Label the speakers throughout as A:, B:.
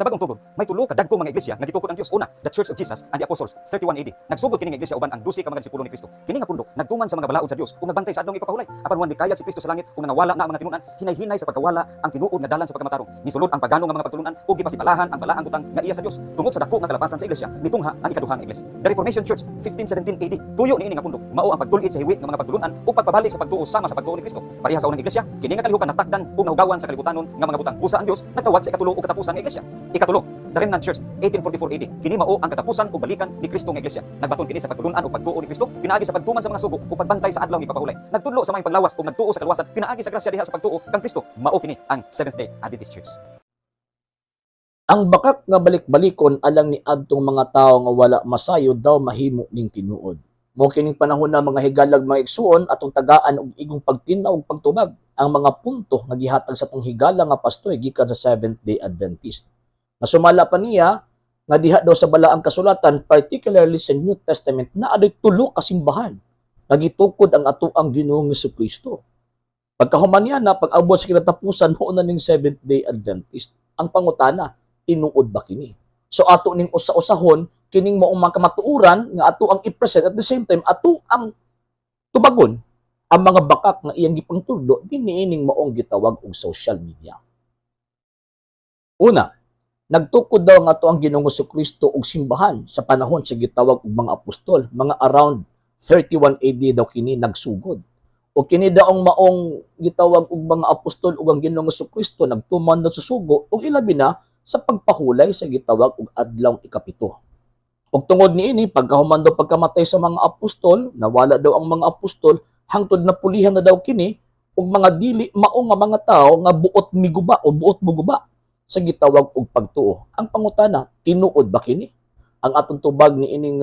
A: Sa Bagong Tugon, may tulo ka dagkong mga iglesia nga gitukod ang Dios. Una, the Church of Jesus and the Apostles, 31 AD. Nagsugod kini nga iglesia uban ang 12 ka mga disipulo ni Kristo. Kini nga pundok nagtuman sa mga balaod sa Dios ug nagbantay sa adlawng ipapahulay. Apan human mikayad si Kristo sa langit ug nangawala na ang mga tinun-an, hinay-hinay sa pagkawala ang tinuod nga dalan sa pagkamatarong. Nisulod ang pagano nga mga pagtulunan ug gipasibalahan ang balaang butang nga iya sa Dios. Tungod sa dako nga kalapasan sa iglesia, mitungha ang ikaduha nga iglesia. The Reformation Church, 1517 AD. Tuyo niini nga pundok mao ang pagtul-id sa hiwi nga mga pagtulunan ug pagpabalik sa pagtuo sama sa pagtuo ni Kristo. Pareha sa unang iglesia, kini nga kalihukan natakdan ug nahugawan sa kalibutanon nga mga butang. Busa ang Dios nagtawag sa ikatulo ug katapusan nga iglesia. Ikatulo, the Remnant Church, 1844 AD. Kini mao ang katapusan ug balikan ni Kristo nga iglesia. Nagbaton kini sa pagtulunan ug pagtuo ni Kristo pinaagi sa pagtuman sa mga sugo ug pagbantay sa adlaw nga ipapahulay. Nagtudlo sa mga panglawas ug nagtuo sa kaluwasan pinaagi sa grasya diha sa pagtuo kang Kristo. Mao kini ang Seventh Day Adventist Church.
B: Ang bakak nga balik-balikon alang ni adtong mga tawo nga wala masayod daw mahimo ning tinuod. Mo kining panahon na, mga higalag, mga igsuon, atong tagaan og igong pagtin-aw ug pagtubag ang mga punto nga gihatag sa atong higala nga pastoy gikan sa Seventh Day Adventist. Nga sumala pa niya nga diha daw sa balaang kasulatan, particularly sa New Testament, na adunay tulo ka simbahan nga gitukod ang atoang Ginoong Kristo. Pagkahuman niya na pag-abot sa kinatapusan, mao na ning Seventh Day Adventist. Ang pangutana, tinuod ba kini? So ato ning usa-usahon kining maong mga kamatuoran nga ato ang i-present, at the same time ato ang tubagon ang mga bakak nga iyang gipangtudlo din niining maong gitawag og social media. Una, nagtukod daw nga ato ang Ginoong Kristo og simbahan sa panahon sa gitawag og mga apostol, mga around 31 AD daw kini nagsugod. O kini daw ang maong gitawag og mga apostol ug ang Ginoong Kristo nagtuman daw sa sugo ug ilabi na sa pagpahulay sa gitawag og adlaw ikapito. Ug tungod niini, pagkahuman daw pagkamatay sa mga apostol, nawala daw ang mga apostol, hangtod na pulihan na daw kini ug mga dili mao nga mga tawo nga buot miguba o buot muguba sa gitawag og pagtuo. Ang pangutana, tinuod ba kini? Ang atong tubag ni ining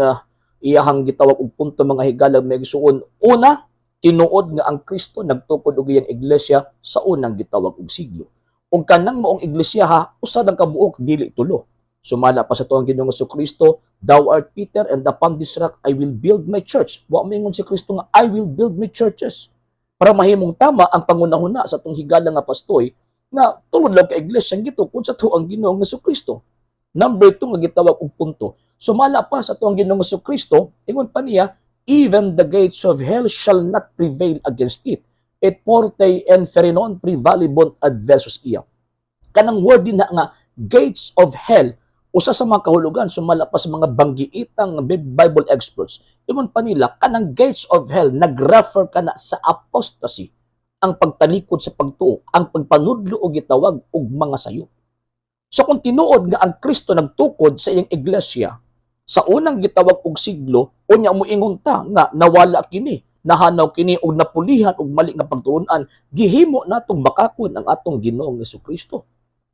B: iyahang gitawag og punto, mga higalag, mga igsuon. Una, tinuod nga ang Kristo nagtukod og iyang iglesia sa unang gitawag og siglo. Ug kanang maong iglesia ha, usa lang kabuok, dili tulo. Sumala pa sa atoang Ginoong Kristo, "Thou art Peter, and upon this rock I will build my church." Wa moingon si Kristo nga "I will build my churches." Para mahimong tama ang pangunahuna sa atong higala nga pastoy nga tulo lang ka iglesia ang gitukod sa atoang Ginoong Kristo. Number 2 nga gitawag og punto. Sumala pa sa atoang Ginoong Kristo, ingon pa niya, "Even the gates of hell shall not prevail against it. Et portae inferni non praevalebunt adversus eam." Kanang word din na nga gates of hell, usa sa mga kahulugan sumala pa sa mga banggiitang Bible experts. Ingon pa nila, kanang gates of hell nag-refer kana sa apostasy, ang pagtalikod sa pagtuo, ang pagpanudlo o gitawag og mga sayo. So kung tinuod nga ang Kristo nagtukod sa iyang iglesia sa unang gitawag og siglo, unya moingon ta nga nawala kini, nahanaw kini og napulihan og mali nga pagtulunan, gihimo natong bakakon ang atong Ginoong Kristo.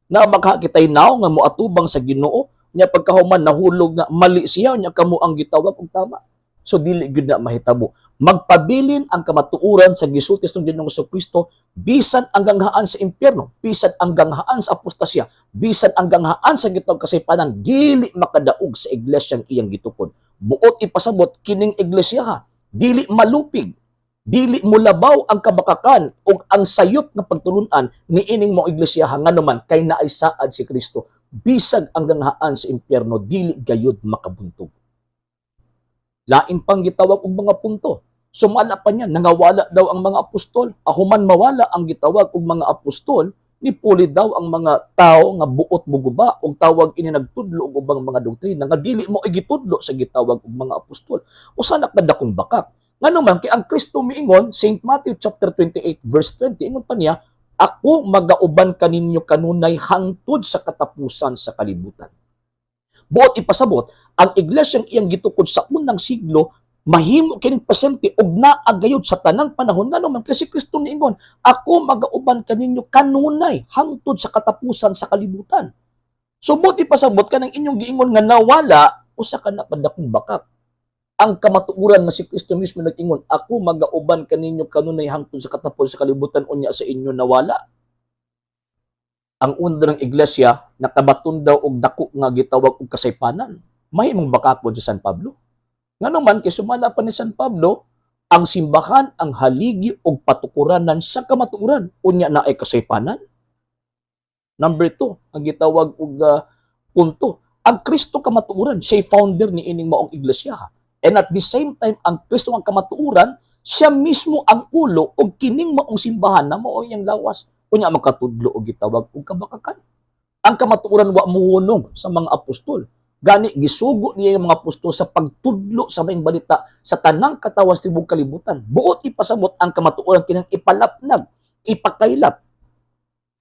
B: Na baka kitay naw nga moatubang sa Ginoo, nya pagkahuman nahulog nga mali siya, nya kamo ang gitawag og tama. So dili gyud na mahitabo. Magpabilin ang kamatuoran sa gisulti ng Ginoong Kristo bisan ang ganghaan sa impyerno, bisan ang ganghaan sa apostasya, bisan ang ganghaan sa gitawag kasaypanan, dili makadaog sa iglesyang iyang gitukod. Buot ipasabot, kining iglesia ha, dili malupig, dili mulabaw ang kabakakan ug ang sayop nga pagtulunan niining mo iglesia ha, nganuman kay naay saad si Kristo. Bisag ang ganghaan sa impyerno dili gayud makabuntog. Lain pang gitawag og mga punto. Sumala pa niya, nangawala daw ang mga apostol. Ahuman mawala ang gitawag og mga apostol, nipuli daw ang mga tao nga buot muguba og tawag ini nagtudlo og ubang mga doktrina nga dili mo igitudlo sa gitawag og mga apostol. Usa na kadakong bakak. Ngano man kay ang Kristo miingon, St. Matthew chapter 28 verse 20, ingon pa niya, "Ako magauban kaninyo kanunay hangtod sa katapusan sa kalibutan." Buot ipasabot, ang iglesyang iyang gitukod sa unang siglo mahimo kining presente ug naa gayud sa tanang panahon, ngano man kasi Kristo niingon, "Ako magauban kaninyo kanunay hangtod sa katapusan sa kalibutan." So buot ipasabot, kanang inyong giingon nga nawala, usa ka na kadakong bakak. Ang kamatuoran nga si Kristo mismo nag-ingon, "Ako magauban kaninyo kanunay hangtod sa katapusan sa kalibutan," unya sa inyo nawala. Ang una ng iglesia nakabaton daw og dako nga gitawag og kasaypanan. Mahimong bakakon si San Pablo. Ngano man kay sumala pa ni San Pablo, ang simbahan ang haligi og patukuranan sa kamatuoran, unya na ay kasaypanan. Number 2, ang gitawag og Punto. Ang Kristo kamatuoran, siya founder ni ining maong iglesia. And at the same time, ang Kristo ang kamatuoran, siya mismo ang ulo og kining maong simbahan na mao iyang lawas. Unya makatudlo og gitawag og kabakakan. Ang kamatuoran wa muhunong sa mga apostol. Gani gisugo niya yung mga apostol sa pagtudlo sa maayong balita sa tanang katawan sa tibuok kalibutan. Buot ipasabot, ang kamatuoran kinang ipalapnag, ipakaylap.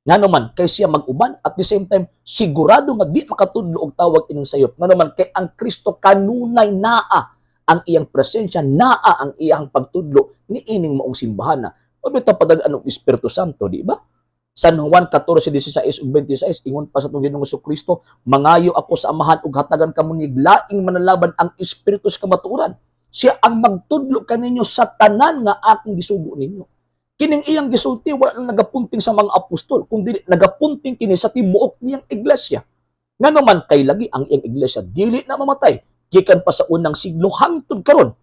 B: Ngano man kay siya mag-uban, at the same time sigurado nga di makatudlo og tawag ining sayop. Ngano man kay ang Kristo kanunay naa ang iyang presensya, naa ang iyang pagtudlo ni ining maong simbahan na. O bitaw padag-an og Espiritu Santo, di ba? San Juan 14:16 ug 26, ingon pa sa atong Ginoong Kristo, "Mangayo ako sa Amahan ug hatagan kamo ni laing manalaban, ang Espiritu sa kamatuoran. Siya ang magtudlo kaninyo sa tanan nga akong gisugo ninyo." Kining iyang gisulti, wala lang nagapunting sa mga apostol, kundi nagapunting kini sa tibuok niyang iglesia. Ngano man kay lagi ang iyang iglesia dili na mamatay gikan pa sa unang siglo hangtod karon.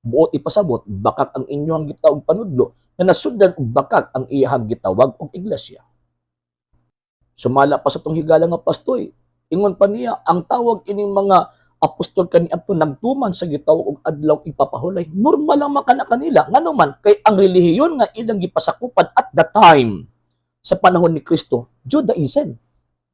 B: Buot ipasabot, bakak ang inyong gitawag panudlo na nasudlan og bakak ang iyang gitawag og iglesia. Sumala pa sa tong higala nga pastoy, ingon pa niya, ang tawag ining mga apostol kaniadto nagtuman sa gitawag og adlaw ipapahulay. Normal lang makana kanila. Ngano man kay ang relihiyon nga ilang gipasakupan at the time sa panahon ni Kristo, Judaism,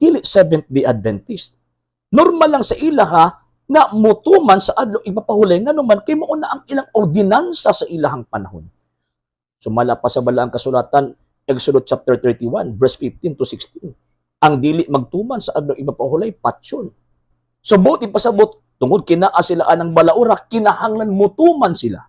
B: dili Seventh Day Adventist. Normal lang sa ilaha nga mutuman sa adlaw ipapahulay, ngano man kay mao na ang ilang ordinansa sa ilahang panahon. Sumala pa sa balaang kasulatan, Exodus chapter 31 verse 15 to 16. Ang dili magtuman sa adlaw ipapahulay, patyon. So buot ipasabot, tungod kinaa sila anang balaura, kinahanglan mutuman sila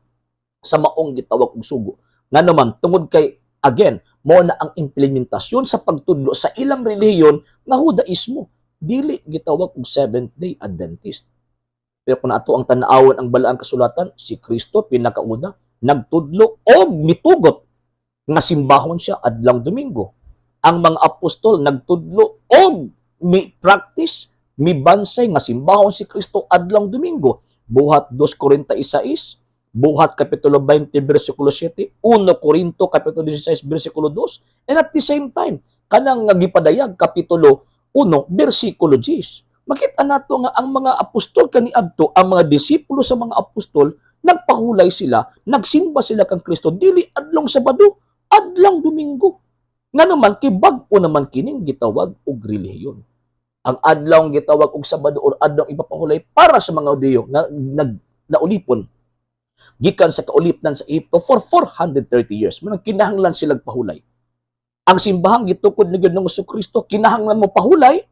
B: sa maong gitawag og sugo. Ngano man tungod kay again, mao na ang implementasyon sa pagtudlo sa ilang relihiyon nga Judaismo, dili gitawag og Seventh Day Adventist. Pero kung ato ang tan-awon ang balaang kasulatan, si Kristo pinakauna nagtudlo og mitugot nga simbahon siya adlang Domingo. Ang mga apostol nagtudlo og mi practice, mibansay nga simbahon si Kristo adlang Domingo. Buhat 2:46, Buhat kapitulo 20 bersikulo 7, 1 Corinto kapitulo 16 bersikulo 2, and at the same time kanang nga gipadayag kapitulo 1 bersikulo 10. Makita nato nga ang mga apostol kaniadto, ang mga disipulo sa mga apostol, nagpahulay sila, nagsimba sila kang Kristo dili adlong Sabado, adlang Domingo. Ngano man kay bag-o naman kining gitawag og relihiyon. Ang adlaw gitawag og Sabado or adlaw ipapahulay para sa mga Hudiyo nga nag naulipon gikan sa kaulipnan sa Ehipto for 430 years. Manang kinahanglan silang pahulay. Ang simbahang gitukod ni Ginoong Kristo, kinahanglan mo pahulay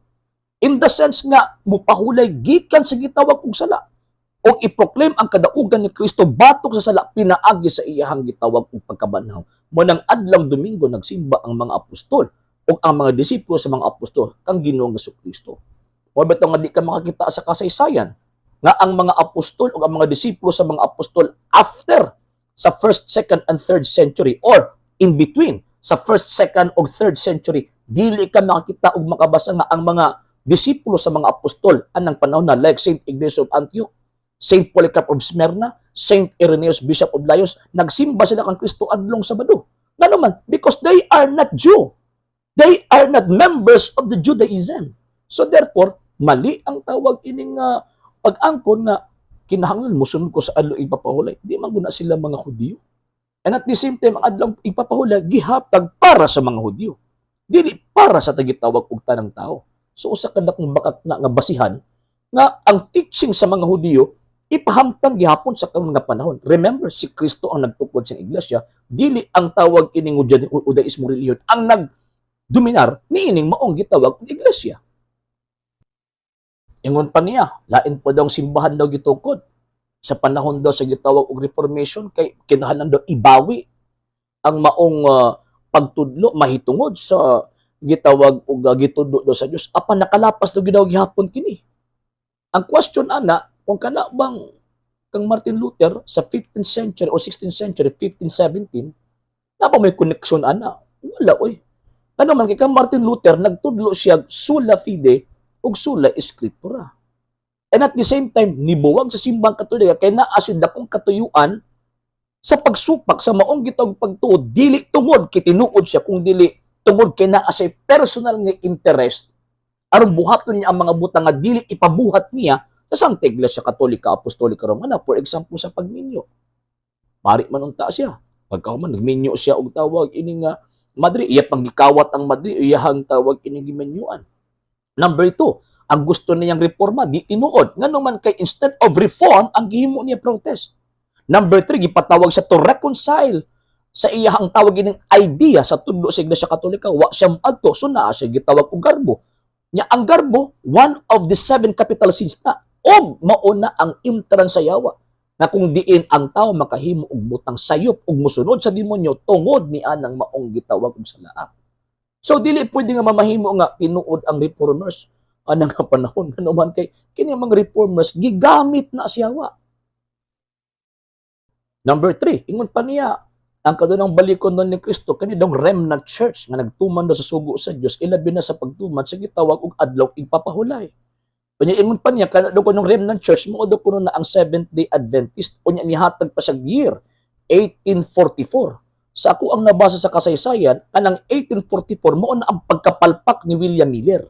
B: in the sense nga mo pahulay gikan sa gitawag og sala o i-proclaim ang kadaugan ni Kristo batok sa sala pinaagi sa iyahang gitawag og pagkabanhaw. Mo nang adlaw Domingo nagsimba ang mga apostol o ang mga disipulo sa mga apostol kang Ginoong Kristo. Mo ba nga di ka makakita sa kasaysayan nga ang mga apostol o ang mga disipulo sa mga apostol after sa first, second, and third century or in between sa first, second, o third century, dili ka makakita og makabasa nga ang mga disipulo sa mga apostol anang panahon na, like Saint Ignatius of Antioch, Saint Polycarp of Smyrna, Saint Irenaeus, Bishop of Lyons, nagsimba sila kang Kristo adlong Sabado. Ngano man, because they are not Jew. They are not members of the Judaism. So therefore, mali ang tawag ining pag-angkon na kinahanglan musunod ko sa adlaw ipapahulay. Di man guna sila mga Hudiyo. And at the same time, ang adlaw ipapahulay gihatag para sa mga Hudiyo. Dili para sa tagitawag og tanang tao. So usa ka dakong bakak na nga basihan nga ang teaching sa mga Hudiyo ipahamtang gihapon sa karon nga panahon. Remember, si Kristo ang nagtukod sa iglesia, dili ang tawag ining Judaismo religion ang nagdominar niining maong gitawag og iglesia. Ingon pa niya, lain po daw ang simbahan daw gitukod sa panahon daw sa gitawag og Reformation kay kinahanglan daw ibawi ang maong pagtudlo mahitungod sa gitawag og gitudlo daw sa Dios, apan nakalapas daw gid daw gihapon kini. Ang question ana, kung kana bang kang Martin Luther sa 15th century o 16th century, 1517, na ba may connection ana? Wala oy. Ano man kay kang Martin Luther, nagtudlo siya sola fide ug sola scriptura. And at the same time, nibuwag sa Simbang Katolika kay naa siya dakong katuyuan sa pagsupak sa maong gitawag pagtuo, dili tungod kay tinuod siya, kung dili tungod kay naa siya personal nga interest. Aron buhaton niya ang mga butang nga dili ipabuhat niya sa Santa Iglesia Katolika Apostolika Romana, for example, sa pagminyo. Pari man unta siya. Pagkahuman nagminyo siya og tawag ini nga madre, iya pang gikawat ang madre, iyahang tawag ini giminyuan. Number two, ang gusto niyang reforma, di tinuod. Ngano man kay instead of reform, ang gihimo niya protest. Number three, gipatawag siya to reconcile sa iyahang tawag ining idea sa tudlo sa Iglesia Katolika, wa siya adto, so naa siya gitawag og garbo. Nya ang garbo, one of the seven capital sins na, og mauna ang entrance sa yawa na kung diin ang tao makahimo og butang sayop ug mosunod sa demonyo tungod ni anang maong gitawag og salaa. So dili pwede nga mamahimo nga tinuod ang reformers anang nga panahon, ngano man kay kini ang mga reformers gigamit na sa yawa. Number three, ingon pa niya, ang kadunang balikon nun ni Kristo kani dong remnant church nga nagtuman daw sa sugo sa Dios, ilabi na sa pagtuman sa gitawag og adlaw igpapahulay. Unya ingon pa niya kana daw kunong remnant church mao daw kuno na ang Seventh Day Adventist. Unya nihatag pa siya year 1844. Sa ako ang nabasa sa kasaysayan, anang 1844 mao na ang pagkapalpak ni William Miller.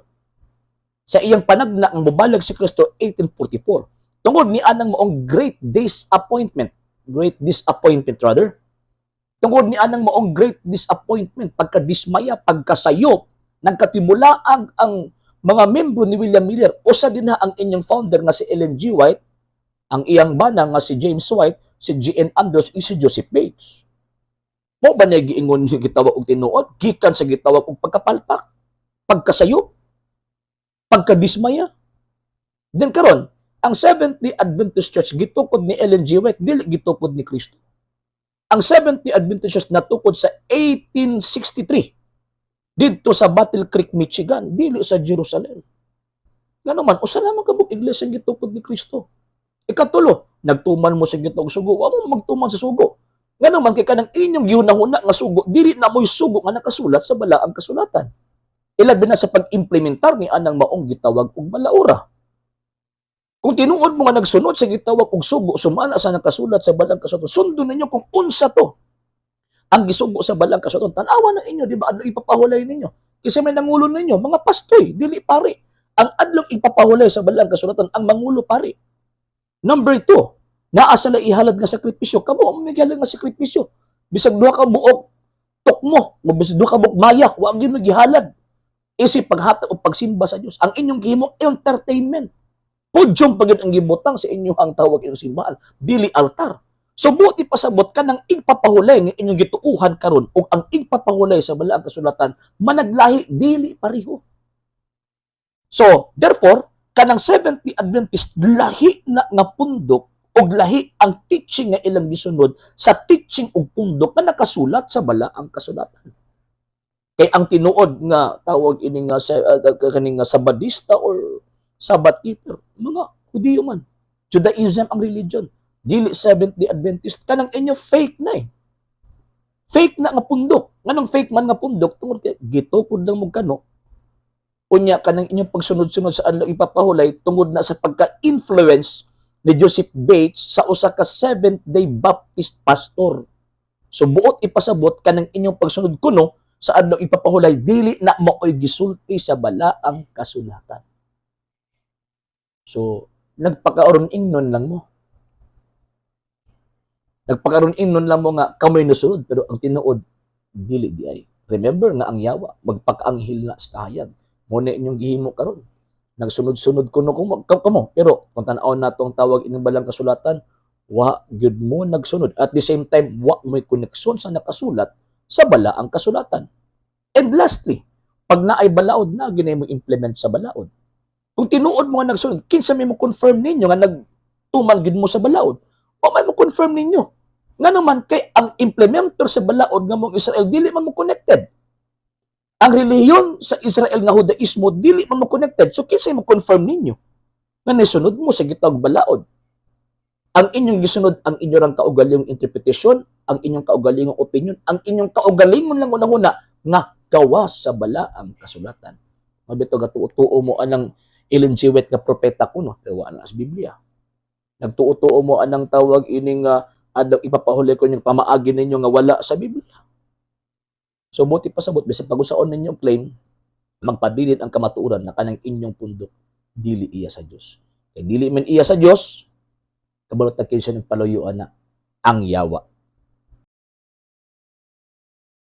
B: Sa iyang panagna ang mubalag si Kristo 1844. Tungod ni anang maong great disappointment rather, tungod ni anang maong great disappointment, pagkadismaya, pagkasayop, nagkatibulaag ang mga membro ni William Miller. Usa din na ang inyong founder nga si Ellen G. White, ang iyang bana nga si James White, si G.N. Andrews, ug si Joseph Bates. Mao ba niya giingon ni gitawag og tinuod gikan sa gitawag og pagkapalpak, pagkasayop, pagkadismaya? Then karon, ang Seventh-day Adventist Church gitukod ni Ellen G. White, dili gitukod ni Kristo. Ang Seventh-day Adventist Church natukod sa 1863 didto sa Battle Creek, Michigan, dili sa Jerusalem. Ngano man, usa lamang ka buok iglesia ang gitukod ni Kristo. Ikatulo, nagtuman mo sa gitawag sugo, wa mo magtuman sa sugo. Ngano man kay kanang inyong gihunahuna nga sugo, dili na mo'y sugo nga nakasulat sa balaang kasulatan. Ilabi na sa pag-implementar ni anang maong gitawag og balaura. Kung tinuod mo nga nagsunod sa gitawag og sugo sumala sa nakasulat sa balaang kasulatan, sundon ninyo kung unsa to ang gisugo sa balaang kasulatan. Tan-awa na inyo, di ba? Adlaw ipapahulay ninyo. Kasi may nangulo ninyo, mga pastoy, dili pari. Ang adlong ipapahulay sa balaang kasulatan, ang mangulo pari. Number two, naa sa ihalad nga sakripisyo. Kamo ang may nga sakripisyo. Bisag duha ka buok tukmo, o bisag duha ka buok maya, wa gyud mo gihalad. Isip paghatag o pagsimba sa Dios. Ang inyong gihimo entertainment. Podium pa gyud ang gibutang sa inyong ang tawag inyong simbahan, dili altar. So buot ipasabot ka ng igpapahulay nga inyong gituuhan karon ug ang igpapahulay sa balaang kasulatan managlahi, dili pareho. So, therefore, kanang Seventh-day Adventist lahi na nga pundok og lahi ang teaching nga ilang gisunod sa teaching og pundok nga nakasulat sa balaang kasulatan. Kay ang tinuod nga tawag ini nga sa kaning nga Sabadista or Sabbath keeper, mga Hudiyo man. Judaism ang religion. Dili Seventh-day Adventist. Kanang inyo fake na eh. Fake na nga pundok. Nganong fake man nga pundok? Tungod kay gitukod lang mo kano. Unya kanang inyong pagsunod-sunod sa adlaw ipapahulay tungod na sa pagka-influence ni Joseph Bates sa usa ka Seventh-day Baptist pastor. So buot ipasabot kanang inyong pagsunod kuno sa adlaw ipapahulay dili na maoy gisulti sa balaang kasulatan. So nagpakauron ingnon lang mo. Nagpakaroon ingnon lang mo nga kamoy nasunod, pero ang tinuod dili di ay. Remember nga ang yawa magpakaanghel na sa kahayag. Mao na inyong gihimo karon. Nagsunod-sunod kuno kamo, kamo. Pero kung tan-awon nato ang tawag inyong balang kasulatan, wa gyud mo nagsunod. At the same time, wa mo'y koneksyon sa nakasulat sa balaang kasulatan. And lastly, pag naay balaod na, ginay mo implement sa balaod. Kung tinuod mo nga nagsunod, kinsa may mo confirm ninyo nga nagtuman gyud mo sa balaod? Wa may mo confirm ninyo. Nga naman kay ang implementer sa balaod nga mong Israel dili man mo connected. Ang relihiyon sa Israel nga Judaismo dili man mo connected. So kinsa mo confirm ninyo nga nisunod mo sa gitawag balaod? Ang inyong gisunod ang inyong kaugalingong interpretation, ang inyong kaugalingong opinion, ang inyong kaugalingon lang unahuna nga gawas sa balaang kasulatan. Mabito gatuo-tuo mo anang Ellen G. White nga propeta kuno, pero wala na sa Biblia. Nagtuo-tuo mo anang tawag ining adlaw ipapahuli ko yung pamaagi ninyo nga wala sa Biblia. So buot pasabot, bisag pag-usaon ninyo claim, Magpabilin ang kamatuoran na kanang inyong pundok dili iya sa Dios. Kay dili man iya sa Dios, kabalo ta kinsa nagpaluyo ana, ang yawa.